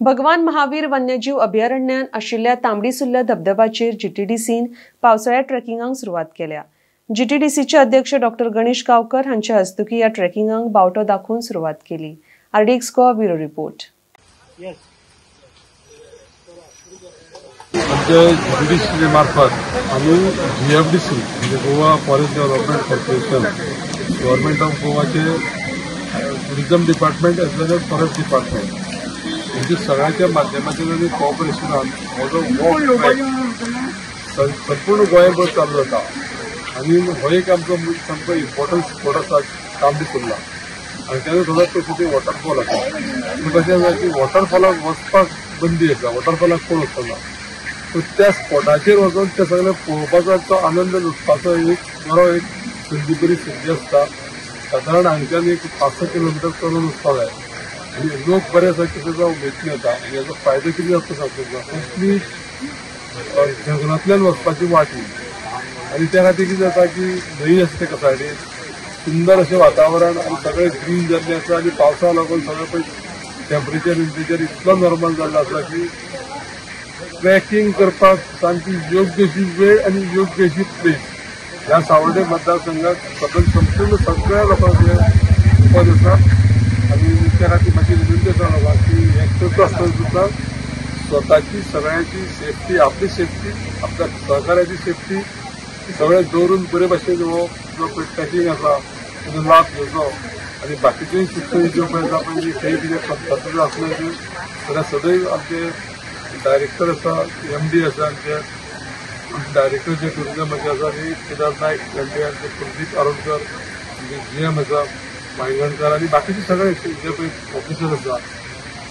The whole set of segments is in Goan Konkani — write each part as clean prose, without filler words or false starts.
भगवान महावीर वन्यजीव अभयारण्यान आशिल्ल्या तांबडीसुर्ला धबधब्याचेर जीटीडीसीन पावसाळ्या ट्रेकिंगाक सुरवात केल्या. जीटीडीसीचे अध्यक्ष डॉक्टर गणेश गावकर हांच्या हस्तुकी ह्या ट्रेकिंगाक बावटो दाखोवन सुरवात केली. RDX Goa bureau report. आमच्या जीटीडीसी मार्फत आमी जीएफडीसी म्हणजे Goa forest development corporation, government of गोवाचे tourism department as well as forest department म्हणजे सगळ्यांच्या माध्यमांतल्यान आनी कॉपरेशनान हो जो वॉक ट्रॅक संपूर्ण गोंयभर चालू जाता आनी हो एक आमचो सामको इम्पॉर्टंट स्पॉट आसा तांबडी सुर्ला आनी तेन्ना थोडो पयस वॉटरफॉल आसा. पूण कशें आसा की वॉटरफॉलाक वचपाक बंदी आसा, वॉटरफॉलाक कोण वचना. सो त्या स्पॉटाचेर वचून ते सगळें पळोवपाचो तो आनंद लुटपाचो एक बरो एक संदी, बरी संदी आसता. सादारण हांगच्यान एक 500 किलोमिटर चलून वचपाक जाय आनी लोक बरे आसा की ताजो उमेदीन येता आनी हाजो फायदो कितें जाता सांगता, कंप्लीट जंगलांतल्यान वचपाची वाट ही आनी त्या खातीर कितें जाता की न्हंय आसा तेका सायडीन सुंदर अशें वातावरण आनी सगळें ग्रीन जाल्लें आसा आनी पावसा लागून सगळें पळय टेम्परेचर विम्परेचर इतलो नॉर्मल जाल्लो आसा की ट्रॅकिंग करपाक सामकी योग्य अशी वेळ आनी योग्य अशी प्लेस. ह्या सावर्डे मतदारसंघात सगळ्या संपूर्ण सगळ्या लोकांक हें पद आसा आनी त्या खातीर म्हाजी विनंती आसा लोकांक की हें करता आसतना सुद्दां स्वताची सगळ्यांची सेफ्टी, आपली सेफ्टी, आपल्या सहकार्याची सेफ्टी सगळें दवरून बरे भाशेन हो जो पळय ट्रॅकिंग आसा ताजो लाभ घेवचो आनी बाकीच्योय सुचोवण्यो ज्यो पळय आसा पळय खंय कितें पद्दती आसलें जाल्यार सदैव आमचे डायरेक्टर आसा, एमडी आसा, आमचे डायरेक्टर जे टुरिजमाचे आसा न्ही केदार नायक एमडी, आमचे कुलदीप आरोणकर आमचे जीएम आसा वायंगणकर आनी बाकीचे सगळे जे पळय ऑफिसर आसा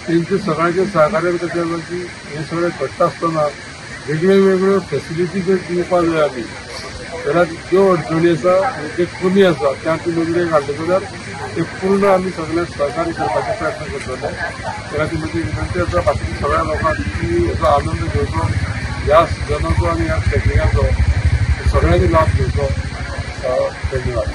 तेंचे सगळ्यांचे सहकार्य कशें आसा की हें सगळें घडटा आसतना वेगळ्यो वेगळ्यो फेसिलिटी जर दिवपाक जाय आमी जाल्यार ज्यो अडचणी आसा आनी जे कमी आसा त्या आमी नदरेक हाडले जाल्यार ते पूर्ण आमी सगळ्यांक सहकार्य करपाचो प्रयत्न करतले. त्या खातीर म्हजी विनंती आसा बाकीच्या सगळ्या लोकांक की हेचो आनंद घेवचो, ह्या सिजनाचो आनी ह्या ट्रेकिंगाचो सगळ्यांनी लाभ घेवचो. धन्यवाद.